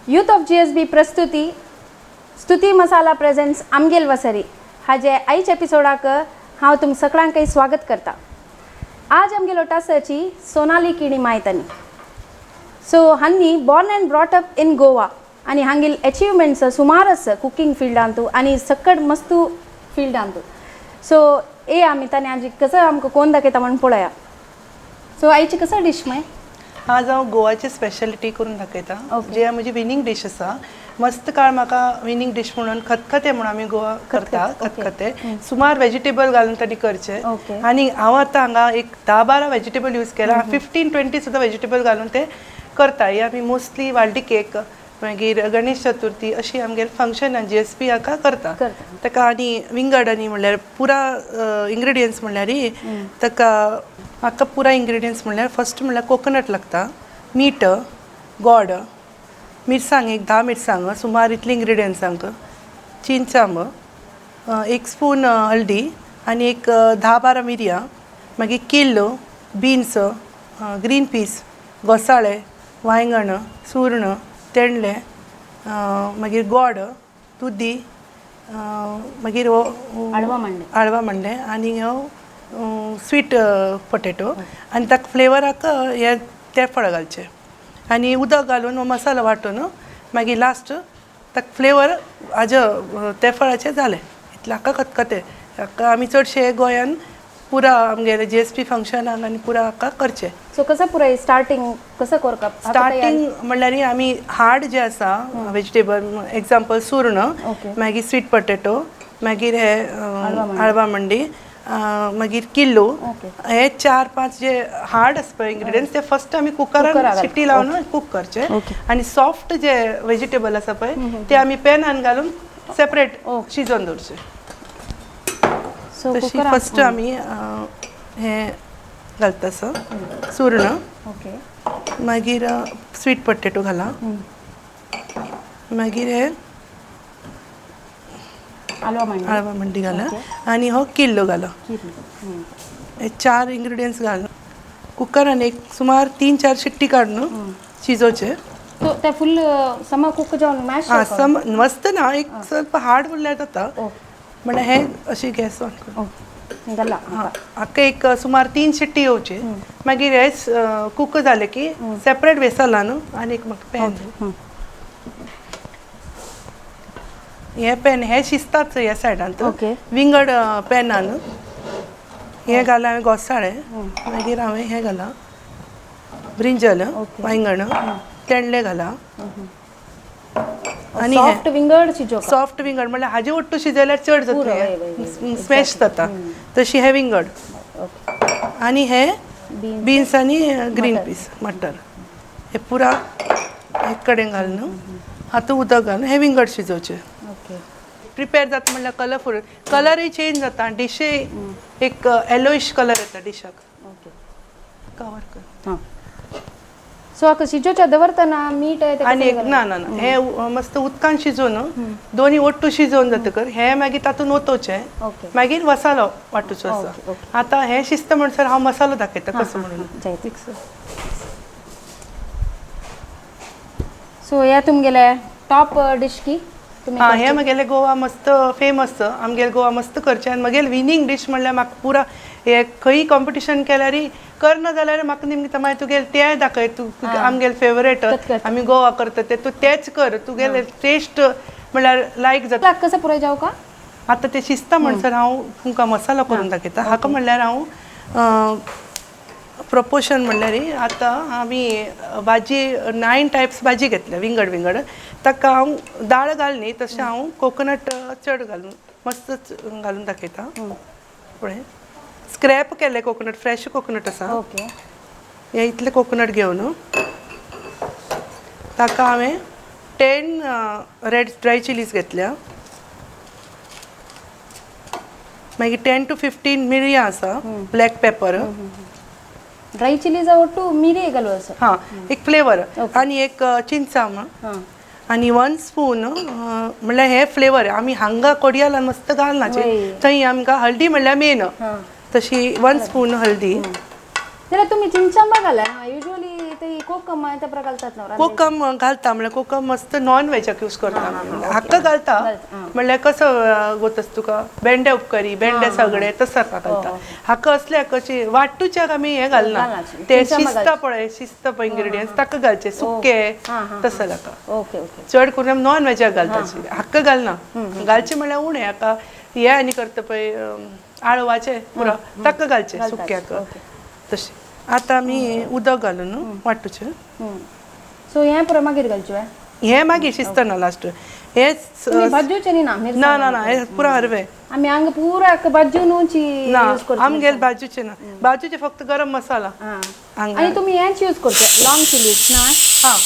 Youth of GSB प्रस्तुती स्तुती masala presents आमगेल वसरी हाजे आयच्या एपिसोडाक हांव तुम सगळ्यांकय स्वागत करता. आज आमगेलो टासाची सोनाली किणी मायतनी. सो हांनी born and brought up in Goa आनी हांगेल अचिवमेंट्स सुमार आसा कुकींग फिल्डांतू आनी सकड मस्तू फिल्डांतू. सो ए आमी ताणें आज कसं आमकां कोण दाखयता म्हण पळोवया. सो आयची कसं डीश माय? आज हांव गोवाची स्पेशलिटी करून दाखयता, जे म्हजी विनींग डीश आसा. मस्त काळ म्हाका विनींग डीश म्हणून खतखतें म्हणून आमी गोवा करता. खतखतें सुमार वेजिटेबल घालून तांणी करचें. आनी हांव आतां हांगा एक 10-12 वेजिटेबल यूज केला, 15-20 सुद्दां वेजिटेबल घालून ते करता. हे आमी मोस्टली वाल्डी केक, मागीर गणेश चतुर्थी अशी आमगेर फंक्शनां जी एस पी हाका करता. ताका आनी विंगड आनी म्हणल्यार पुरा इंग्रेडियंट्स म्हणल्यार ताका म्हाका पुरा इंग्रेडियंट्स म्हणल्यार फर्स्ट म्हणल्यार कोकोनट लागता, मीठ, गोड, मिरसांग एक 10 मिरसांग, सुमार इतली इंग्रेडियंट्सांक, चिंचांब, 1 स्पून हळदी आनी एक 10-12 मिरयां, मागीर किल्लो, बीन्स, ग्रीन पीस, घोसाळे, वांयगण, सुर्ण, तेंडले, मागीर गोड, दुदी, मागीर हो आळवा मांडे आनी हो स्वीट पोटेटो. आनी ताका फ्लेवराक हे तेफळ घालचें आनी उदक घालून हो मसालो वांटून मागीर लास्ट ताका फ्लेवर हाजे तेफळाचें जालें. इतलें हाका खतखतें. हाका आमी चडशे गोंयान पुरा आमगेले जी एस पी फंक्शनाक आनी पुरा हाका करचें. सो कसं पुराय स्टार्टिंग कसं करप? स्टार्टिंग म्हणल्यार आमी हार्ड जे आसा वेजिटेबल, एग्जाम्पल सुर्ण, मागीर स्वीट पोटेटो, मागीर हे आळवा मंडी, मागीर किल्लो, हे 4-5 जे हार्ड आसा पळय इंग्रेडियंट्स ते फर्स्ट आमी कुकरान सिटी लावन कूक करचे. आनी सॉफ्ट जे वेजिटेबल आसा पळय ते आमी पॅनान घालून सेपरेट शिजोवन दवरचे. तशी फर्स्ट आमी हे घालता सुर्ण, मागीर स्वीट पोटेटो घाला, मागीर हे आळवा मंडी घाला आनी हो किल्लो घाला. हे 4 इंग्रेडियंट्स घालून कुकरान एक सुमार 3-4 शिट्टी काडून शिजोवचे. ते फुल समा कुक जावन मॅश हां, सम मस्त ना, एक ಸ್ವಲ್ಪ हार्ड म्हणल्यार जाता. म्हणल्यार हे अशी गॅस ऑन कर घाला. हाका एक सुमार 3 शिट्टी येवची. मागीर हे कुक जाले की सेपरेट वेसला न्हू आनी एक म्हाका पॅन, हे पॅन हे शिजताच ह्या सायडान विंगड पॅनान हे घाला हांवें घोसाळे, मागीर हांवें हें घाला ब्रिंजल, वांयगण, तेंडले घाला आनी सॉफ्ट विंगड शिजोवप. सॉफ्ट विंगड म्हणल्यार हाजे ओट्टू शिजयल्यार चड जाता, स्मॅश जाता. तशी हे विंगड आनी हे बीन्स आनी ग्रीन पीस, मटर हे पुरा एक कडेन घालून हातूंत उदक घालून हे विंगड शिजोवचें. प्रिपेर जाता म्हणल्यार कलरफूल, कलरूय चेंज जाता, डिशय एक येलोइश कलर येता डिशाक. कवर कर. सो हाका शिजोवच्या दवरतना मीठ आनी एक ना ना ना, हे मस्त उदकान शिजोवन दोनी ओट्टू शिजोवन जातकर हे मागीर तातूंत ओतोवचें, मागीर मसालो वांटूचो आसा. आतां हें शिजता म्हणसर हांव मसालो दाखयता कसो म्हणून. सो हे तुमगेले टॉप डिश की? हां, हे म्हगेले गोवा मस्त फेमस, आमगेले गोवा मस्त करचें. आनी म्हगेले विनींग डीश म्हणल्यार म्हाका पुरा हे खंयी कॉम्पिटिशन केल्यार करना जाल्यार म्हाका निमतां मागीर तुगेलें तें दाखय, तूं आमगेले फेवरेट आमी गोवा करता ते तूं तेंच कर, तुगेले टेस्ट म्हणल्यार लायक जाता. कसं पुराय जावं का? आतां तें शिजता म्हणसर हांव तुमकां मसालो करून दाखयता. हाका म्हणल्यार हांव प्रपोर्शन म्हणल्यार आतां आमी भाजी 9 टायप्स भाजी घेतल्या विंगड विंगड. ताका हांव दाळ घाल न्ही, तशें हांव कोकोनट चड घालून मस्त घालून दाखयता. पळय स्क्रॅप केलें कोकोनट, फ्रेश कोकोनट आसा. हे इतलें कोकोनट घेवन ताका हांवें 10 रेड ड्राय चिलीज घेतल्या, मागीर 10 to 15 मिरयां आसा, ब्लॅक पेपर, ड्राय चिलीज ಒಟ್ಟು ಮಿರಿ घालू असं. हां, एक फ्लेवर आनी एक चिंचाम आनी 1 स्पून म्हणल्यार हे फ्लेवर आमी हांगा कोडियालान मस्त घालना थंय आमकां हळदी म्हणल्यार मेन, तशी 1 स्पून हळदी. जाल्यार तुमी चिंचांबा घाला. युजली ते कोकम ते घालतात ना? कोकम घालता म्हणल्यार कोकम मस्त नॉन वेजाक यूज करता. हाका घालता म्हणल्यार कसो गोतस तुका भेंडे उपकरी, भेंडे सगळे तसं हाका घालता. हाका असले कशी वाटूच्याक आमी हे घालना, ते शिजता पळय, शिजता पळय इंग्रेडियंट्स ताका घालचे, सुके तसं ताका. Okay okay. चड करून आमी नॉन वेजाक घालता, हाका घालना. घालचे म्हणल्यार उणें हाका हे आनी करता पळय आळवाचे पुरो ताका घालचे सुक्याक तशें. आतां आमी उदक घालून वाटूचें. सो हें पुरो मागीर घालचें, हें मागीर शिजतना लास्ट. हें भाजूचें न्ही ना? ना ना ना, हें पुरो हरवें. आमी हांगा पुरा भाजू न्हू ना, आमगेर भाजूचें ना, भाजूचें फक्त गरम मसाला. आनी तुमी हेंच यूज करता लॉंग चिलीज ना? हां,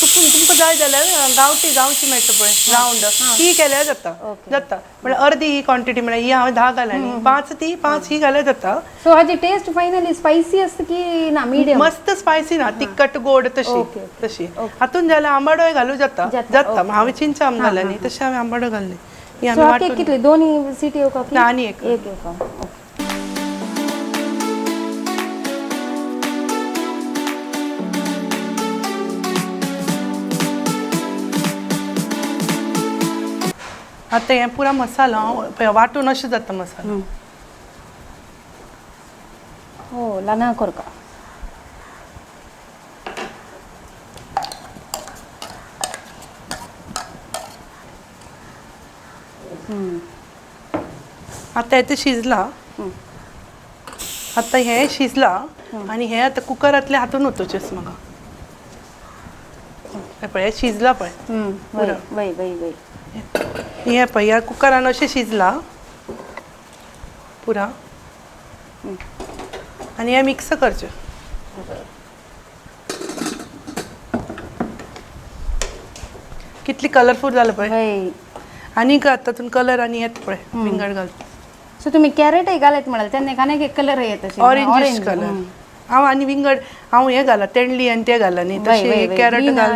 तुमकां जाय जाल्यार गांवठी गांवची मेळटा पळय रावंड, ती केल्यार जाता जाता. म्हळ्यार अर्दी ही क्वॉन्टिटी, म्हळ्यार ही हांवें 10 घाला न्ही, 5 ती 5 ही घाल्यार जाता. सो हाजी टेस्ट फायनली स्पायसी आसता की ना मिडियम? मस्त स्पायसी ना, तिखट गोड तशी तशी. हातून जाल्यार आंबाडोय घालूं जाता जाता. हांवें चिंचा आम घाला न्ही, तशें हांवें आंबाडो घाल्ले. कितले 2 सिटी येवका? ना, आनी एक एक येवका. आतां हें पुरा मसालो वांटून अशें जाता मसालो. हो ल्हान करका. आतां हें शिजलां. आतां हें शिजलां आनी हें आतां कुकरांतलें हातून ओतोवचेंच म्हाका. पळय हें शिजलां पळय. वय वय वय. हें पळय ह्या कुकरान अशें शिजलां पुरा. आनी हें मिक्स करचें. कितली कलरफूल जालें पळय. आनीक तातूंत कलर आनी येता पळय विंगड घालता. सो तुमी कॅरेटय घालत म्हळ्यार तेन्ना आनीक एक कलर येता, ऑरेंज कलर. हांव आनी विंगड हांव हें घाला तेंडली आनी तें घाला न्ही, तशें कॅरट घाल.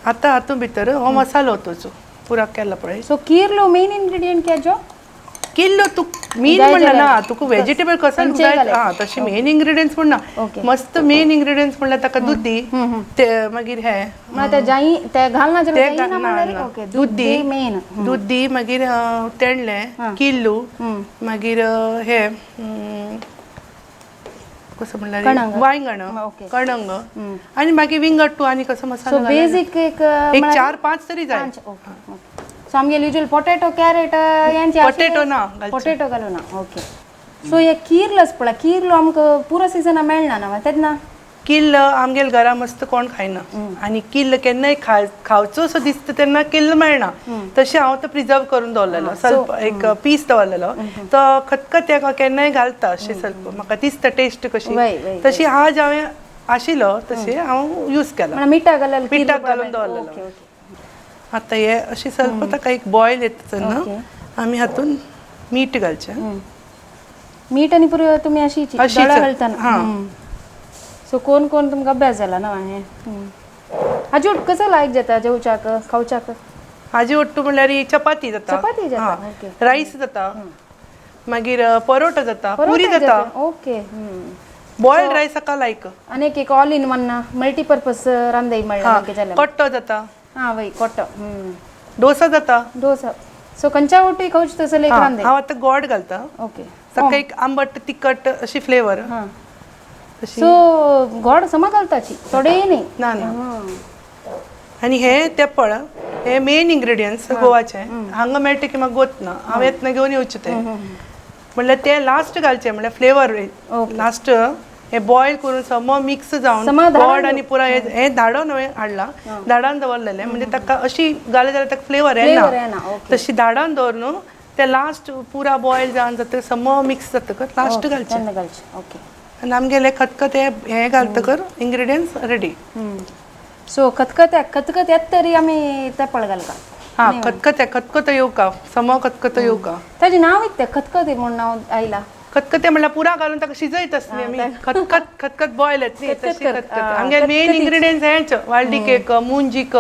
आतां हातूंत भितर हो मसालो ओतोवचो पुरा केला पळय. सो किर्लो मेन इंग्रेडियंट केजो? किल्लो तूं मेन म्हणल्यार ना, तुका वेजिटेबल कसो जाय हां तशें मेन इंग्रेडियंट्स म्हण ना. मस्त मेन इंग्रेडियंट्स म्हणल्यार ताका दुदी, ते मागीर हें जाई ते घालना जाल्यार दुदी मेन, दुदी मागीर तेंडलें, किल्लू, मागीर हें कसो म्हणल्यार वांयगण, कणंग, आनी मागीर विंगड तूं आनी कसो मसालो. बेजीक एक 4-5 तरी जाय. सो आमगेले युजुअल पोटेटो कॅरेट यांचे पोटेटो ना, पोटेटो घालू ना. ओके. सो हे किर्लच पळय, किर्लो आमकां पुरो सिजना मेळना ना तेन्ना किल्ल आमगेले घरा मस्त कोण खायना आनी किल्ल केन्नाय खावचो असो दिसता तेन्ना किल्ल मेळना. तशें हांव तो प्रिजर्व करून दवरलेलो, स्वल्प एक पीस दवरलेलो, तो खतखत्याक केन्नाय घालता अशें स्वल्प म्हाका दिसता टेस्ट कशी तशी. आज हांवें आशिल्लो तशें हांव यूज केला, मिठाक घालून दवरलेलो. आतां हे अशें स्वल्प ताका एक बॉयल येता तेन्ना आमी हातून मीठ घालचें. मीठ आनी पुरो तुमी अशी घालता. हां. सो कोण कोण तुमकां अभ्यास जाला ना हें हाजी कसो लायक जाता जेवच्याक खावच्याक? हाजी ओट्टू म्हणल्यार चपाती जाता, चपाती जाता, रायस जाता, मागीर परोठा जाता, पुरी जाता. ओके. बॉयल्ड रायस हाका लायक. आनी एक ऑल इन वन मल्टीपर्पज रांदय म्हणल्यार कट्टो जाता. हां वय कट्टो, डोसा जाता, डोसा. सो खंयच्या वटी खावचें तसो एक रांदय. हांव आतां गोड घालता. ओके. ताका एक आंबट तिखट अशी फ्लेवर. सो गोड समा घालताची, थोडेय न्ही. ना ना. आनी हे तेपळ हे मेन इंग्रेडियंट्स गोवाचे हांगा मेळटा की म्हाका गोत ना, हांव येतना घेवन येवचें तें. म्हणल्यार ते लास्ट घालचें, म्हणल्यार फ्लेवर लास्ट हे बॉयल करून सम मिक्स जावन गोड आनी पुरा हें धाडोन हांवें हाडलां, धाडान दवरलेलें. म्हणजे ताका अशी घालें जाल्यार ताका फ्लेवर येना, तशी धाडान दवर न्हू ते लास्ट पुरा बॉयल जावन जातकच सम मिक्स जातकच लास्ट घालचें. ओके. आनी आमगेले खतखतें हें घालतकर इंग्रेडियंट्स रेडी. सो खतखत्या खतखत्यात तरी आमी तेपळ घालता. हां, खतखत्या खतखतो येवका, सम खतखतो येवका. ताजें नांव कितें खतखतें म्हूण नांव आयलां? खतखते म्हणल्यार पुरा घालून ताका शिजयत आसली आमी. खतखत खतखत बॉयल येत न्ही खतखत तशी करता. खतखते. आमगे मेन इंग्रेडियंट्स हेंच, वाळडी केक, मुंजीक,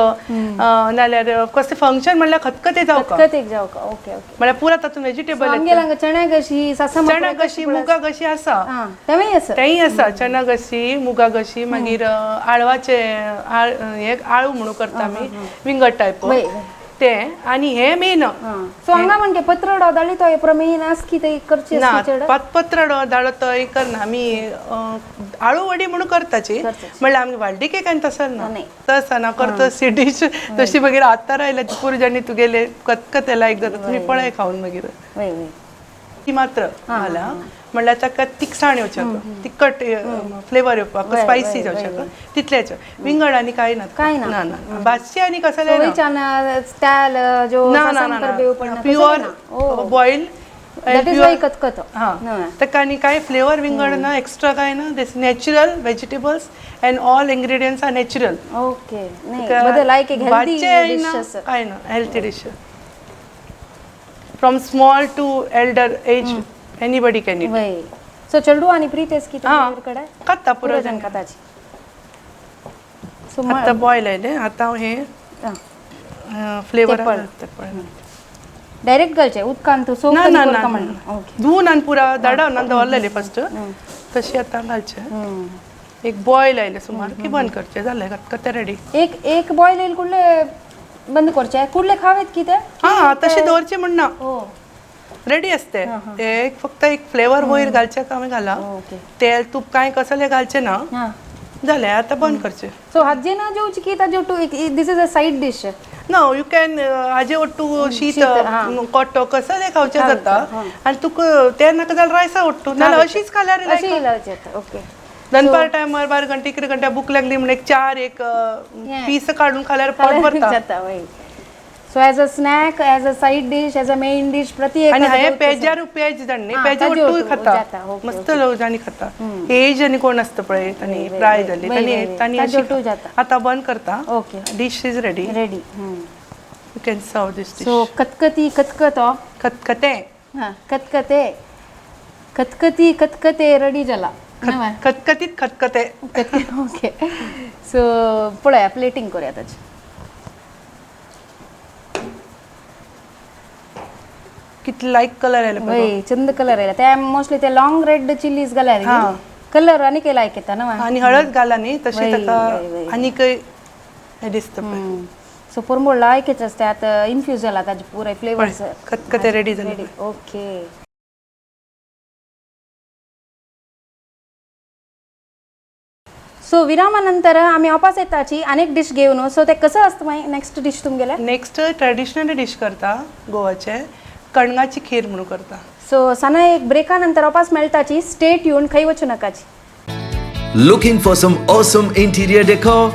नाल्यार कसलें फंक्शन म्हणल्यार खतखते जावका. खतखत एक जावका. Okay okay. म्हणल्यार पुरा तातूंत वेजिटेबल. आमगेल हांगा चण्या कशी, सासम. चणा कशी, मुगा कशी आसा. हा, तेंवूय आसा. तेंय आसा. चणा कशी, मुगा कशी, मागीर आळवाचे हे आळू म्हणून करता आमी, विंगड टायप. वय, वय. ते आनी हे मेन. सो हांगा म्हणजे पत्रडो धाडली तो प्रमेय नास की ते करची ना. आसली चड. पत्रडो धाडो तय करना आमी. आळू वडी म्हणून करताची. करताची. म्हणल्यार आमगे वाळडी केक आनी तसो ना. नाही. तसं ना करतो सी डिश तशी. मागीर आतां रायल्या पुरजांनी तुगेले खतखते लायक जाता, तुमी पळय खावन मागीर. वय वय. ती मात्र घाला म्हणल्यार ताका तिखसाण येवची, तिखट फ्लेवर येवपाक, स्पायसी जावचे तितल्याच. विंगड आनी कांय ना. कांय ना. ना ना, भाजचे आनी कसलें ना. वयच्यान स्टायल जो ना ना ना, pure boil. That is why खतखतो. हा, ताका आनी कांय फ्लेवर विंगड ना, एक्स्ट्रा कांय ना. This natural vegetables and all ingredients are natural. Okay, नाही बदल लायक एक हेल्दी डिश आसा. कांय ना, healthy dish from small to elder age, anybody can eat. वय, सो चेडू आनी प्रीत की तुमचे कडे खाता पुरो. पुरो खाताची. सो आतां बॉयल आयलें, आतां हांव हे फ्लेवर. डायरेक्ट घालचे उदकान तूं सोक? ना ना ना, धुवून आनी पुरा धाडावन आनी दवरलेले फर्स्ट, तशी आतां घालचे. एक बॉयल आयले सुमार की बंद करचे. जालें, खतखतें रेडी. एक एक बॉयल येयल कुडले बंद करचे, कुडले खावेत की ते? हा, तशी दवरचे म्हण ना. रेडी आसते ते. एक फक्त एक फ्लेवर वयर घालचे का हांवें घाला. तेल तूप कांय कसलें घालचें ना. जालें, आतां बंद करचें. सो हाजे ना जेवची की ताजे to, this is a side dish? ना, you can हाजे ओट्टू शीत, कोट्टो कसलें खावचें जाता. आनी तुका तें नाका जाल्यार रायसा ओट्टू, नाल्यार अशीच खाल्यार. अशी जाता. ओके. दनपार टायमार 12 घंटे 11 घंटे भूक लागली म्हण एक चार एक पीस काडून खाल्यार पोट भरता. जाता वय. So as a snack, as a side dish, as a main dish, प्रति एक. आनी हांवें पेजार पेज जाण न्ही, पेजा ओट्टूय खाता. मस्त लोक जाणी खाता. एज आनी कोण आसता पळय, तांणी प्राय जाल्ली तांणी तांणी. आतां बंद करता. Okay. Dish is ready. Ready. You can serve this dish. So खतखती खतखतो. खतखते. हां, खतखते खतखती खतखते रेडी जाला. खतखतीत खतखते. ओके, सो पळया, प्लेटिंग करूया ताची. कितले लायक कलर आयले. वय, चंद कलर आयला. ते मोस्टली ते लॉंग रेड चिलीज घाल्यार कलर आनी लायक येता ना. आनी हळद घाला न्ही तशी, ताका आनीकय हें दिसता. सो पोरंबोळ लायकच आसता, आतां इन्फ्यूज जाला ताजे पुराय फ्लेवर्स. खतखते रेडी जाले. ओके. सो विरामानंतर आमी वापस येताची अनेक डिश घेवन. सो ते कसं असतं मागीर नेक्स्ट डिश तुमगेले? नेक्स्ट ट्रेडिशनल डिश करता गोवाचे, कणगाची खीर म्हणून करता. सो सना एक ब्रेका नंतर वापस मेळटाची. स्टे ट्यून, खंय वचू नकाची. Looking for some awesome interior decor?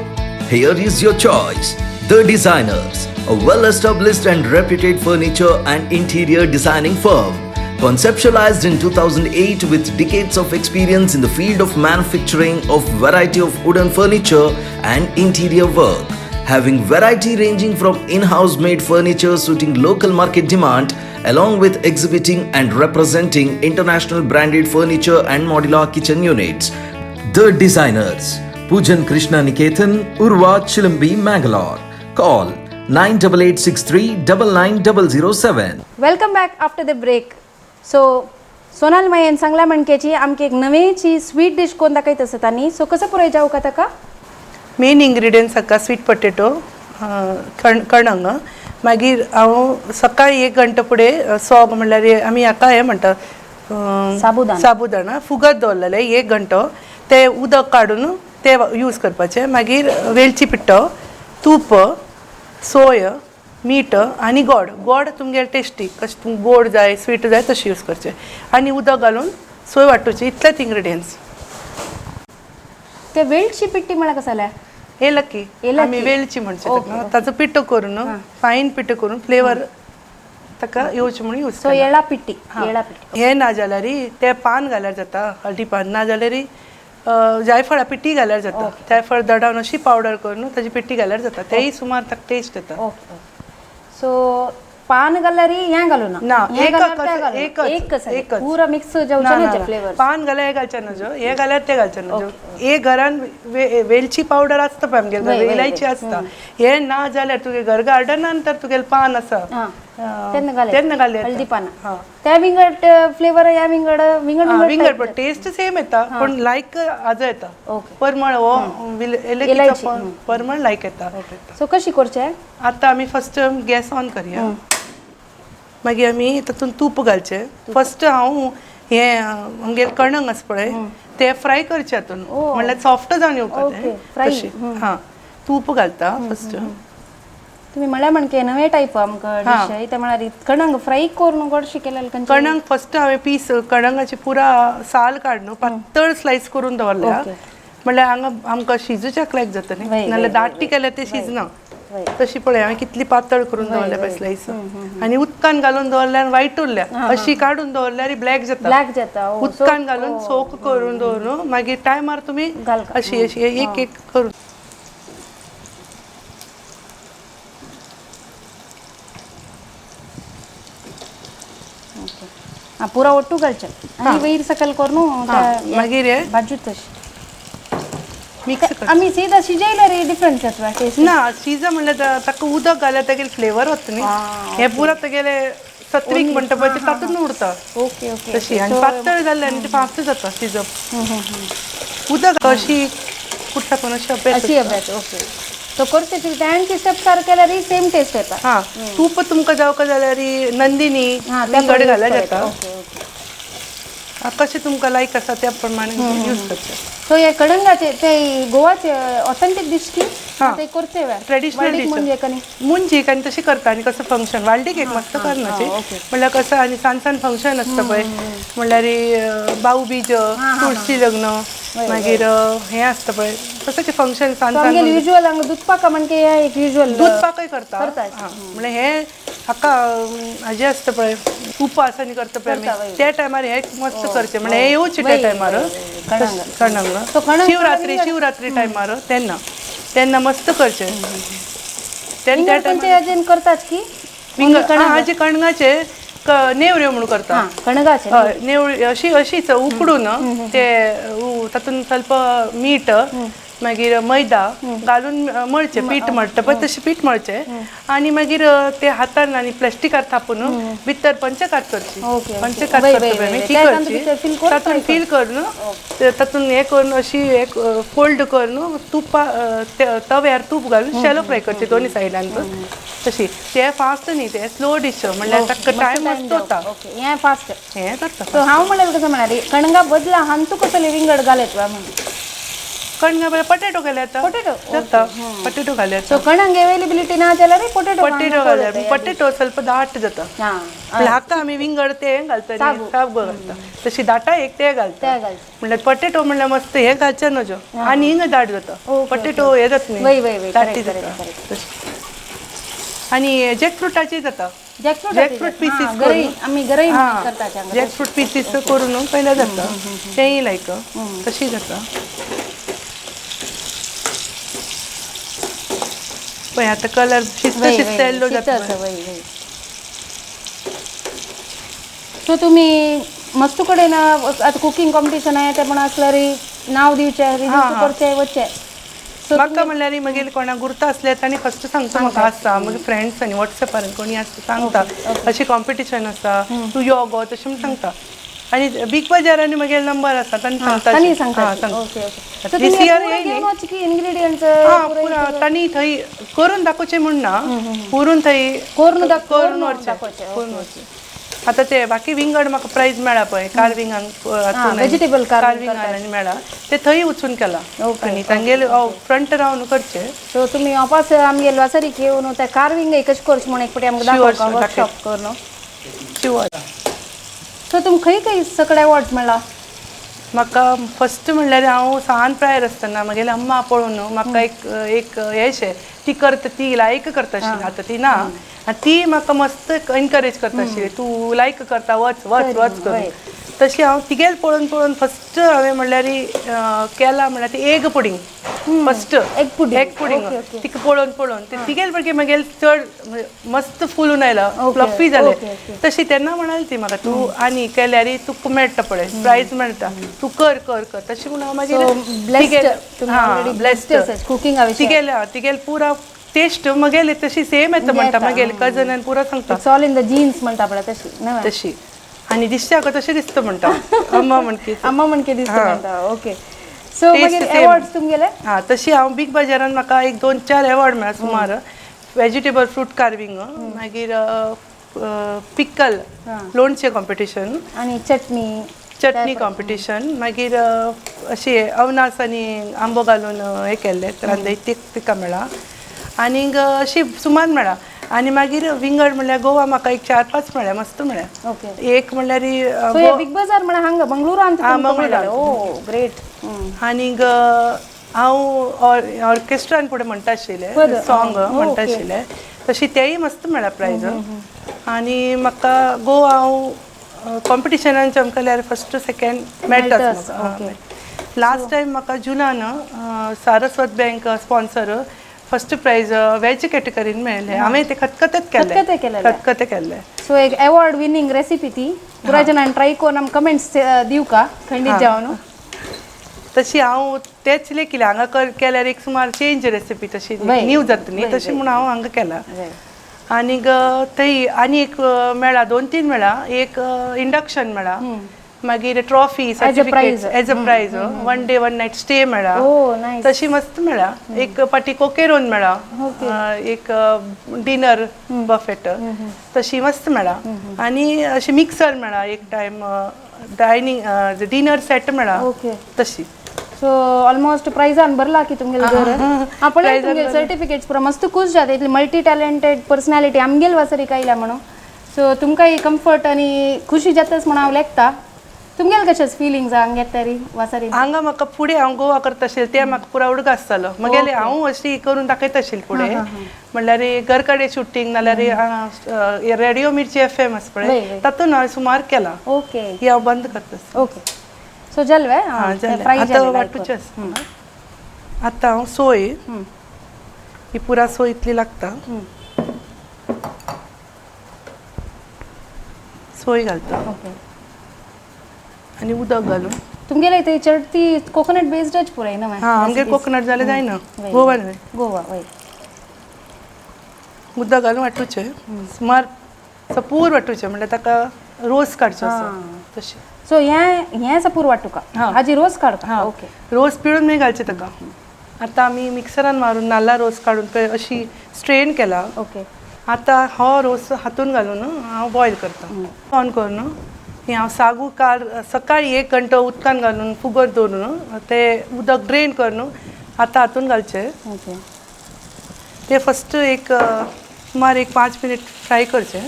Here is your choice. The Designers, a well established and reputed furniture and interior designing firm. Conceptualized in 2008 with decades of experience in the field of manufacturing of variety of wooden furniture and interior work. Having variety ranging from in-house made furniture suiting local market demand, along with exhibiting and representing international branded furniture and modular kitchen units. The Designers, Pujan Krishna Niketan, Urwa Chilambi, Mangalore. Call 98863 99007. Welcome back after the break. So Sonal मायेन सांगला म्हणकेची आमकी एक नवेची sweet dish कोण दाखयत आसता न्ही. So कसं पुरय जावं का ताका? मेन इंग्रिडियंट्स हाका स्वीट पटेटो, कणंग. मागीर हांव सकाळी एक घंटो फुडें सोग म्हणल्यार हे आमी हाका हें म्हणटा. साबुदाणा. साबुदाणा फुगत दवरलेले एक घंटो, ते उदक काडून ते यूज करपाचे. मागीर वेलची पिट्टो, तूप, सोय, मीठ आनी गोड. गोड तुमगेले टेस्टी, कशें तुमकां गोड जाय, स्वीट जाय तशें यूज करचें. आनी उदक घालून सोय वांटुची. इतलेच इंग्रिडियंट्स. ते वेलची पिट्टी म्हळ्यार कसं जालें? एलकी. एलकी. आमी वेलची म्हणचे ताका. ताचो पिठो करून, फायन पिठो करून फ्लेवर ताका येवचें म्हणून यूज. सो येळा पिट्टी, येळा पिट्टी. हें ना जाल्यार तें पान घाल्यार जाता, हळदी पान. ना जाल्यार जायफळा पिट्टी घाल्यार जाता. जायफळ दडावन अशी पावडर करून ताजी पिट्टी घाल्यार जाता. तेय सुमार ताका टेस्ट येता. ओके, सो पान घाल्यार हें घालू ना, ना, एकच, एकच पुरा मिक्स जावचें ना फ्लेवर. पान घाल्यार हें घालचें नजो, हें घाल्यार तें घालचें नजो. एक घरान वेलची पावडर आसता पळय आमगेले घरा, इलायची आसता. हें ना जाल्यार तुगे घर गार्डनान तर तुगेलें पान आसा तेन्ना घालें हळदी पानां, त्या विंगड फ्लेवर, ह्या विंगड विंगड विंगड, पण टेस्ट सेम येता, पण लायक आजो येता. परमळ हो इलायचीचो परमळ लायक येता. सो कशी करचें आतां आमी फर्स्ट गॅस ऑन करया, मागीर आमी तातूंत तूप घालचें. फर्स्ट हांव हें आमगेलें कणंग आसा पळय तें फ्राय करचें हातून, म्हणल्यार सॉफ्ट जावन येवपा तें. हां, तूप घालता फर्स्ट. तुम्ही म्हळ्यार म्हणके नवे टायप आमकां डिश ते म्हळ्यार कणंग फ्राय करून गोडशी केलें. कणंग फर्स्ट हांवें पीस कणंगाची पुरा साल काडून पातळ स्लायस करून दवरल्या, म्हणल्यार हांगा आमकां शिजूच्याक लायक जाता न्ही, नाल्यार दाटी केल्यार तें शिजना. तशी पळय हांवें कितली पातळ करून दवरल्या पळय स्लायस, आनी उदकान घालून दवरल्यार वायट उरल्या, अशी काडून दवरल्यार ब्लॅक जाता, ब्लॅक जाता. उदकान घालून सोक करून दवरून मागीर टायमार तुमी अशी अशी एक एक करून. पुरा ओट्टू घालचें आनी वयर सकयल करून मागीर भाजूच तशी मिक्स. आमी सीधा शिजयल्यार डिफरंट जाता टेस्ट ना. शिज म्हणल्यार ताका उदक घाल्यार तागेले फ्लेवर वता न्ही, हें पुरा तागेले सत्वीक म्हणटा पळय तें तातूंत उरता. ओके ओके, तशी. आनी पातळ जाल्लें न्ही तें फास्ट जाता शिजप. उदक अशी कुठ्ठा पण अशी अशी अभ्यास. ओके, सो करते तेंचे स्टेप सारकें केल्यार सेम टेस्ट येता. हां, तूप तुमकां जावका जाल्यार नंदिनी विंगड घाल्यार जाता. कशें तुमकां लायक आसा त्या प्रमाणे यूज करचें. सो हे कणंगाचे ते गोवाचे ऑथेंटीक डिश की ते करते ट्रेडिशनल डिश मुंजीक आनी तशी करता. आनी कसो फंक्शन वाल्डीक एक मस्त करना म्हणल्यार कसं, आनी सान सान फंक्शन आसता पळय, म्हणल्यार भाऊबीज, तुळशी लग्न, मागीर हें आसता पळय कसं ते फंक्शन सान सान. युज्युअल हांगा दूदपाका म्हणजे एक युज्युअल दूदपाकय करता. म्हणल्यार हें हाका हाजें आसता पळय उपास आनी करता पळय आमी त्या टायमार हें मस्त करचें, म्हणल्यार हें येवचें त्या टायमार कणंग. शिवरात्री, शिवरात्री टायमार तेन्ना तेन्ना मस्त करचें. तेन्ना करतात की हाजे कणंगाचे नेवऱ्यो म्हणून करता. कणंगाचे हय, नेवरी अशी अशीच उकडून ते तातूंत ಸ್ವಲ್ಪ मीठ मागीर मैदा घालून मळचें, पीठ मळटा पळय तशें पीठ मळचें आनी मागीर ते हातान आनी प्लास्टिकार थापून भितर पंचकात करची, पंचकात करता पळय आमी ती करची, तातूंत फील करून तातूंत हें करून अशी एक फोल्ड करून तुपा तव्यार तूप घालून शॅलो फ्राय करची दोनी सायडान तशी. ते फास्ट न्ही, ते स्लो डिश म्हणल्यार ताका टायम मस्त वता. हें फास्ट हें करता. हांव म्हणल्यार कसं म्हळ्यार कणंगा बदला हांतू कसं विंगड घालत म्हणून कणंगा बदला पटेटो घाल्यार पटेटो जाता, पटेटो घाल्यार. सो कणंग अवेलेबिलिटी ना जाल्यार पटेटो, पटेटो घाल्यार पटेटो ಸ್ವಲ್ಪ दाट जाता. हाका आमी विंगड ते घालता, साबू घालता तशी दाटा एक ते घालता. म्हणल्यार पटेटो म्हणल्यार मस्त हें घालचें नजो आनी हिंग दाट जाता, पटेटो हें जाता न्ही, दाटी जाता तशी. आनी जॅकफ्रुटाची जाता, जॅकफ्रूट पीसीस आमी गरई करता, जॅकफ्रूट पीसीस करून पयल्यार जाता, तेंय लायक तशी जाता. पळय आतां कलर शिजता शिजता येल्लो जाता. सो तुमी मस्त कडेन आतां कुकींग कॉम्पिटिशन आहे ते पण आसल्यार नांव दिवचें, रजिस्टर करचें, वचचें. म्हाका म्हणल्यार मागीर कोणाक गुर्ता आसल्यार तांणी फस्ट सांगता म्हाका आसा, मागीर फ्रेंड्स आनी वॉट्सएपार कोणी आसता सांगता अशी कॉम्पिटिशन आसा तूं यो गो तशें म्हूण सांगता. आनी बीग बाजारांनी मागीर नंबर आसा तांणी सांगता. तांणी थंय करून दाखोवचें म्हूण ना, करून थंय करून व्हरचें. आतां ते बाकी विंगड म्हाका प्रायज मेळ्ळा पळय कार्विंगांक, व्हेजिटेबल कार्विंगान मेळ्ळा ते थंय वचून केला आनी तांगेले फ्रंट रावन करचें. सो तुमी वापस आमगेले वासरीक येवन ते कार्विंग कशें करचें म्हूण एक फावटी आमकां दाखोवपाक वर्कशॉप करून. शुअर. सो तुमकां खंय खंय सगळे अवॉर्ड्स मेळ्ळा? म्हाका फस्ट म्हणल्यार हांव सान प्रायर आसतना म्हगेली अम्मा पळोवन म्हाका एक एक हें ती करता, ती लायक करता आशिल्ली, आतां ती ना, आनी ती म्हाका मस्त एनकरेज करता आशिल्ली, तूं लायक करता, वच वच वच करून. तशी हांव तिगेल पळोवन पळोवन फस्ट हांवें म्हणल्यार केला म्हणल्यार ती egg pudding. First Egg pudding. Egg pudding. Okay, okay. तिका पळोवन पळोवन ते तिगेल भुरगे मागीर चड मस्त फुलून आयला, Okay, fluffy जाले. okay, okay. तशी तेन्ना म्हणाली ती म्हाका, तूं आनी केल्यार तुका मेळटा पळय प्रायज मेळटा, तूं कर कर कर. तशी म्हणून हांव मागीर So, blessed, तुमी already blessed blessed आसात कुकिंगा विशयान. तिगेल पुरा टेस्ट मगेले तशी सेम येता म्हणटा, येता, मगेले कजन पुरा सांगता. It's all in the genes म्हणटा पळय तशी न्हय? तशी आनी दिसता तशें दिसता म्हणटा अम्मा म्हणकी. अम्मा म्हणके दिसता म्हणटा. ओके, सो Taste मागीर same. अवॉर्ड्स तुमगेले? हां, तशी हांव बीग बाजारान म्हाका एक 2-4 अवॉर्ड मेळ्ळा सुमार. वेजिटेबल फ्रूट कार्विंग, मागीर पिकल लोणचें कॉम्पिटिशन, आनी चटणी, चटणी कॉम्पिटिशन, मागीर अशी अवनास आनी आंबो घालून हें केल्लें रांदय तिका मेळ्ळा. आनीक अशी सुमार मेळ्ळा. आनी मागीर विंगड म्हणल्यार गोवा म्हाका एक 4-5 मेळ्ळ्या, मस्त मेळ्ळ्या. ओके. एक म्हणल्यार सो हे बिग बाजार म्हळ्यार हांगा मंगळुरांत हा, तुमकां मंगळुरांत. मेळ्ळें. ओ ग्रेट. आनीक हांव ऑर्केस्ट्रान फुडें म्हणटा आशिल्लें, बरं. सॉंग Oh, म्हणटा okay. आशिल्लें, तशी तेंय मस्त मेळ्ळा प्रायज. आनी म्हाका गोवा हांव कॉम्पिटिशनान चमकल्यार फर्स्ट सेकंड मेळटाच मेळटाच, म्हाका. okay. Last time म्हाका जुनान Saraswat bank sponsor first prize veg कॅटेगरीन मेळ्ळें. हांवें ते खतखतेच केल्लें. खतखतें केलेलें. खतखतें केल्लें. सो एक अवॉर्ड विनिंग रेसिपी ती पुराय जाणांनी ट्राय करून आमकां कमेंट्स दिवका खंडीत जावन. तशी हांव तेच लेखिलें हांगा केल्यार एक सुमार चेंज रेसिपी तशी वय. न्यू जाता न्ही, वय, तशी वय. म्हूण हांव हांगा केला. वय. आनीक थंय आनी एक मेळ्ळा, 2-3 मेळ्ळा. एक इंडक्शन मेळ्ळा, मागीर trophy, As a prize. Certificate as a prize, 1 day 1 night stay मेळ्ळा. Oh, nice. तशी मस्त मेळ्ळा. एक पाटी कोकेरोन मेळ्ळा, एक डिनर बफेट तशी मस्त मेळ्ळा. आनी अशी मिक्सर मेळ्ळा, एक टायम डायनिंग डिनर सेट मेळ्ळा. ओके. तशी. सो ऑलमोस्ट प्रायजान भरला की तुमगेले घर. हा पळय प्रायजान तुमगेले सर्टिफिकेट्स पुरा मस्त खूश जाता, इतली मल्टी टॅलेंटेड पर्सनॅलिटी आमगेल वासरी कायल्या म्हणून. सो तुमकांय कम्फर्ट आनी खुशी जाताच म्हणून हांव लेखता. तुमगेले कशेंच फिलिंग्स हांगा येता वासरी? हांगा म्हाका फुडें हांव गोवा करता आशिल्लें तें म्हाका पुरा उडगास जालो. मगेले हांव अशी करून दाखयता आशिल्लें फुडें, म्हणल्यार घर कडेन शुटींग नाल्यार रेडियो मिर्ची एफ एम आसा वय, पळय वय. तातूंत हांवें सुमार केला. ओके. ही हांव बंद करता. ओके, सो जालें वे? हां, जालें. फ्राय आतां जालें. वांटूचें आसा. आतां हांव सोय ही पुरा सोय इतली लागता, सोय घालता. ओके. आनी उदक घालून. तुमगेले थंय चडती कोकोनट बेस्डच पुराय ना? हां, आमगेर कोकोनट जाल्यार जायना, वय. गोवा न्हय. गोवा वय. उदक घालून वांटूचें सुमार सपूर वांटूचें, म्हणल्यार ताका रोस काडचो असो तशें. सो हें हें सपूर वांटूका? हां. हाजी रोस काडका? हां. ओके. रोस पिळून मागीर घालचें ताका. आतां आमी मिक्सरान मारून नाल्ला रोस काडून पळय अशी स्ट्रेन केला. ओके. आतां हो रोस हातून घालून हांव बॉयल करता. ऑन करून ही हांव सागू काल सकाळी 1 घंटो उदकान घालून फुगत दवरून ते उदक ड्रेन करून आतां हातून घालचें. ओके. ते फस्ट एक सुमार एक 5 मिनीट फ्राय करचें.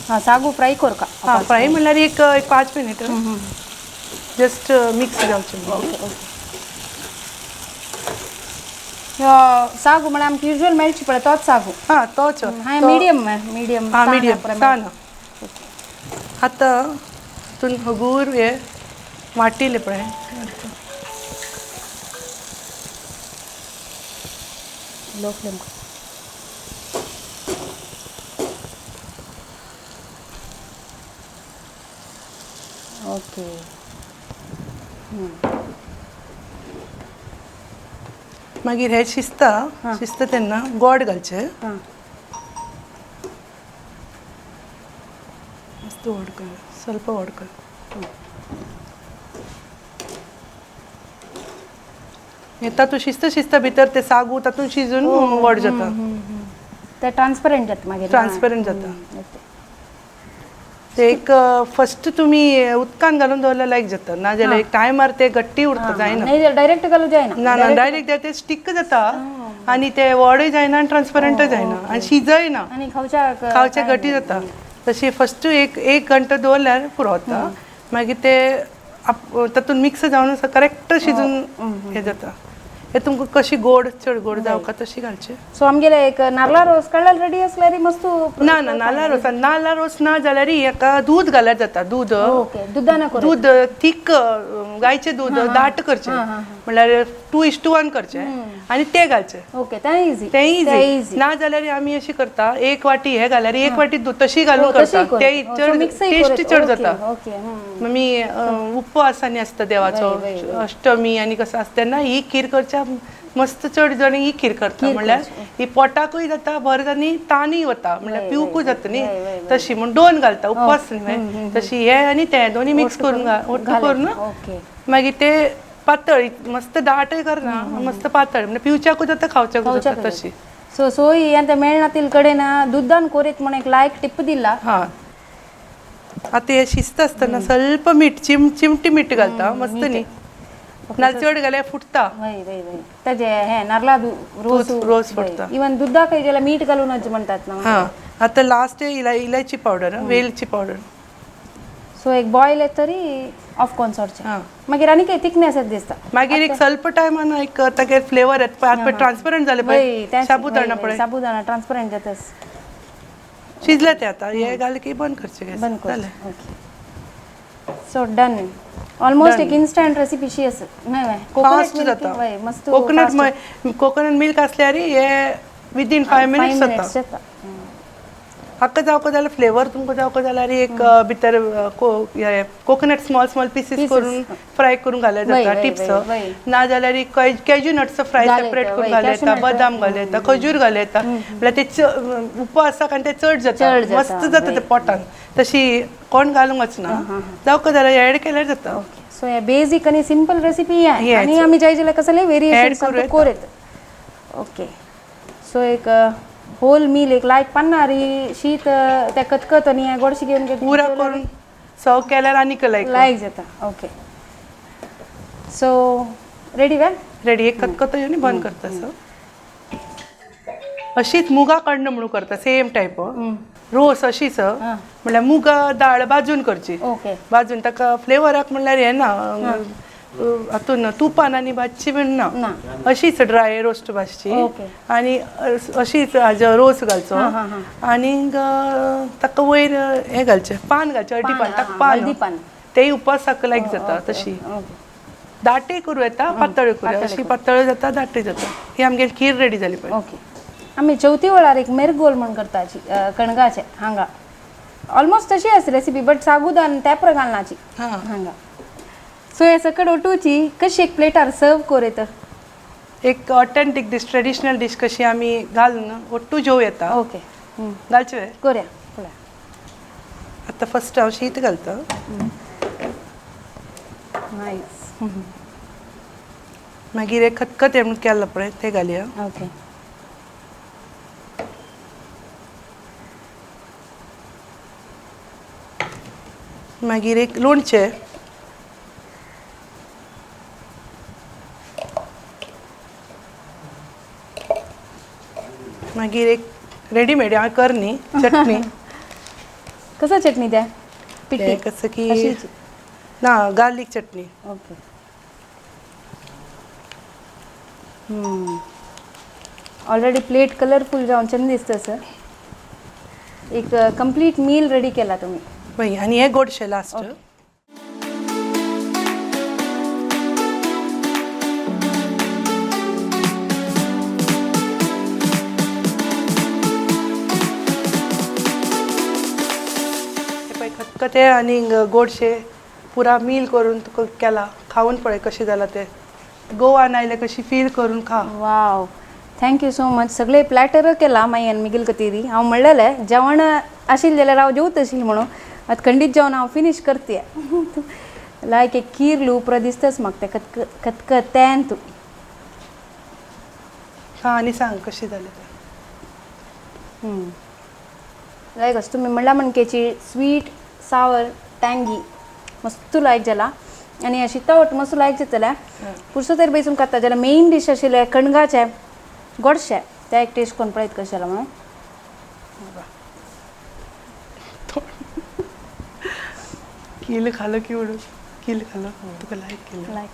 हां, सागू फ्राय करका? हां, फ्राय म्हणल्यार एक 5 मिनीट जस्ट मिक्स जावचें. Okay okay. सागू म्हळ्यार आमकां युजल मेळची पळय तोच सागू? हां, तोच. हां, मिडियम मिडियम. हां, मिडियम सान. आतां तितून हगूर हे वाटिल्लें पळय लो फ्लेम. ओके. मागीर हे शिजता शिजता तेन्ना गोड घालचें. हां. मस्त गोड कर, स्वल्प गोड कर. हे तातूंत शिजता शिजता भितर ते सागू तातूंत शिजून गोड जाता. ते ट्रान्सपरंट जाता मागीर. ट्रान्सपरंट जाता. ते एक फस्ट तुमी उदकान घालून दवरल्यार लायक जाता, नाजाल्यार एक टायमार ते गट्टी उरता, जायना. नाही डायरेक्ट घालू जायना? ना ना, डायरेक्ट ते स्टीक जाता आनी ते वडय जायना आनी ट्रान्सपरंटय जायना आनी शिजय ना. आनी खावच्याक खावच्या गटी जाता. तशी फस्ट एक घंटो दवरल्यार पुरो जाता. मागीर ते तातूंत मिक्स जावन करेक्ट शिजून हें जाता. हे तुमकां कशी गोड चड गोड जावका तशी घालचे. सो आमगेले एक नारला रोस काडल्यार रेडी असल्यार मस्त. ना ना, नाल्ला रोस नाल्ला रोस ना जाल्यार हेका दूद घाल्यार जाता. दूद. ओके, दुधान करू. दूध थीक गायचें दूध दाट करचें, म्हणल्यार 2:1 करचे आनी ते घालचे. ओके, तें इजी. तें इजी. ना जाल्यार आमी अशी करता, 1 वाटी हे घाल्यार 1 वाटी दूद तशी घालून करता, ते चड टेस्ट चड जाता. आमी उपवास आनी आसता देवाचो, अष्टमी आनी कसो आसता तेन्ना ही खीर करच्या मस्त चड जाण ही खीर करता. म्हणल्यार ही पोटाकूय जाता बरें आनी तानूय वता, म्हणल्यार पिवकूय जाता न्ही तशी. म्हूण 2 घालता उपवास न्ही तशी, हे आनी ते दोनी मिक्स करून ओट्टू करून मागीर ते पातळ मस्त दाटय करना, मस्त पातळ म्हणजे पिवच्याकूय जाता खावच्याकूय जाता तशी. सो सोय आतां मेळना तिल कडेन दुदान कोरीत म्हण एक लायक टिप दिला. हां, आतां हे शिजता आसतना स्वल्प मीठ, चिमटी मीठ घालता मस्त न्ही, ना चड घाल्यार फुटता. वय वय वय, ताजे हे नारला रोस रोस फुटता. इवन दुदाकय जाल्यार मीठ घालूनच म्हणतात ना. हां, आतां लास्ट इलायची पावडर, वेलची पावडर. सो एक बॉयल येत तरी ऑफ करून सोडचें. मागीर आनी काही थिकनेस येत दिसता. मागीर एक स्वल्प टायमान एक तागेर फ्लेवर येता पळय, आतां ट्रान्सपरंट जालें पळय साबुदाणा, पळय साबुदाणा ट्रान्सपरंट जाता. शिजले ते आतां हे घाले की बंद करचें. बंद करचें. Okay, so done. ऑलमोस्ट एक इन्स्टंट रेसिपी शी आसा न्हय? फास्ट जाता. मस्त कोकोनट, कोकोनट मिल्क आसल्यार हे विदीन 5 मिनिट्स जाता. हाका जावका जाल्यार फ्लेवर तुमकां जावका जाल्यार एक भितर कोकोनट स्मॉल स्मॉल पिसीस करून फ्राय करून घाल्यार जाता टिप्स. ना जाल्यार कॅज्यू नट्स फ्राय सेपरेट करून घालूं येता, बदाम घालूं येता, खजूर घालूं येता. म्हणल्यार ते उपवासाक आनी ते चड जाता, मस्त जाता ते पोटान. तशी कोण घालूंक वचना, जावका जाल्यार एड केल्यार जाता. सो हे बेजीक आनी सिंपल रेसिपी आनी आमी जाय जाल्यार कसले वेरिएशन कोरेत. ओके, सो एक होल मील एक लायक पन्नारी शीत त्या कतकत आनी गोडशी घेवन पुरा करून सर्व केल्यार आनीक लायक लायक जाता. ओके, सो रेडी वे? रेडी. एक कतकत येवन बंद करता. सो अशीच मुगा काडणं म्हणून करता, सेम टायप रोस अशीच. म्हणल्यार मुगा दाळ भाजून करची, भाजून ताका फ्लेवराक म्हणल्यार हे ना हातून तुपान आनी भाजची बीन ना, अशीच ड्राय रोस्ट भाजची आनी अशीच हाजो रोस घालचो आनी ताका वयर हें घालचें, पान घालचें, हळदी पान, ताका पान तेय उपवासाक लायक जाता. तशी दाटी करूं येता, पातळ करूं, अशी पातळ जाता, दाटी जाता. ही आमगेली खीर रेडी जाली पळय. ओके, आमी चवथी वेळार एक मेरगोल म्हण करता कणगाचे हांगा. ऑलमोस्ट तशी आसा रेसिपी, बट साबुदान तेपरां घालनाची हांगा. सो हे सकट ओटूची कशी एक प्लेटार सर्व कोरेत एक ऑथेंटीक डीश, ट्रेडिशनल डीश कशी आमी घालून ओट्टू जेवं येता. ओके, घालचे कोरया. आतां फर्स्ट हांव शीत घालता. नायस. मागीर एक खतखतें म्हणून केलां पळय तें घालया. ओके, मागीर एक लोणचें, मागीर एक रेडीमेड हांवें कर न्ही चटणी. कसं चटणी त्या पिठी कसं की ना गार्लीक चटणी. ओके, ऑलरेडी प्लेट कलरफुल जावन चंद दिसता सर. एक कंप्लीट मील रेडी केला तुम्ही. पळय, आनी हे गोडशें लास्ट. खतखतें आनी गोडशें पुरा मील करून तुका केला, खावन पळय कशें जालां तें. गोवान आयलें कशी फील करून खा. वाव, thank you so much. सगळे प्लॅटर केला मागीर मिगेल कतीरी. हांव म्हणलेलें जेवण आशिल्लें जाल्यार हांव जेवत आशिल्लें म्हणून, आतां खंडीत जेवण हांव फिनीश करते. लायक एक खीर लुपरा दिसताच म्हाका तें खतखतें तूं. खा आनी सांग कशें जालें तें. लायक अशें तुमी म्हणला मणकेची स्वीट सावर टँगी मस्त लायक जाला आनी शितावट मस्त लायक जातलें. पुर्सो बेसून खाता जाल्यार मेन डीश आशिल्लें कणगाचें गोडशें, तें एक टेस्ट करून पळयत कशें जालां म्हणून. किल खालो की उडो, किल खालो तुका लायक केलं. लायक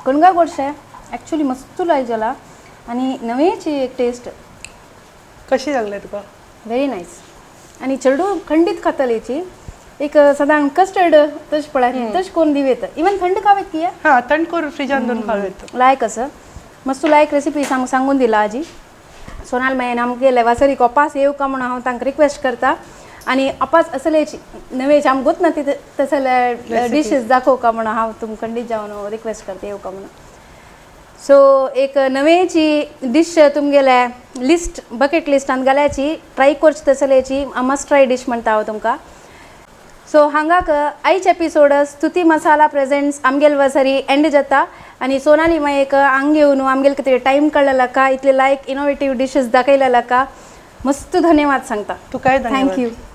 कणगा गोडशें एक्चुअली मस्त लायक जाला आनी नवेची एक टेस्ट. कशी लागले तुका? Very nice. आनी चेडू खंडीत खाताली हेची. एक साधारण कस्टर्ड तशें पळय तशें करून दिव येता. इवन थंड खावेत की. हा, थंड करून फ्रिजान दवरून खावं येता. लायक असं मस्त लायक रेसिपी सांगून दिला आजी सोनाल मायन. आमगेले वासरीक अपास येवका म्हणून हांव तांकां रिक्वेस्ट करता आनी अपास असलेच नवेच आमकां गोत ना ती तसले डिशीज दाखोवका म्हणून हांव तुमकां खंडीत जावन रिक्वेस्ट करता येवका म्हणून. सो एक नवेची डिश तुमगेले लिस्ट बकेट लिस्टान घाल्याची, ट्राय करची तसल्याची मस्ट ट्राय डिश म्हणटा हांव तुमकां. सो हांगाक आयच एपिसोड स्तुती मसाला प्रेझेंट्स आमगेल वसरी एंड जाता आनी सोनाली मायेक हांग येवन आमगेल कितें टायम काडलेला का, इतले लायक इनोवेटीव डिशीज दाखयलेला का मस्त धन्यवाद सांगता. तुकाय धन्यवाद. Thank you.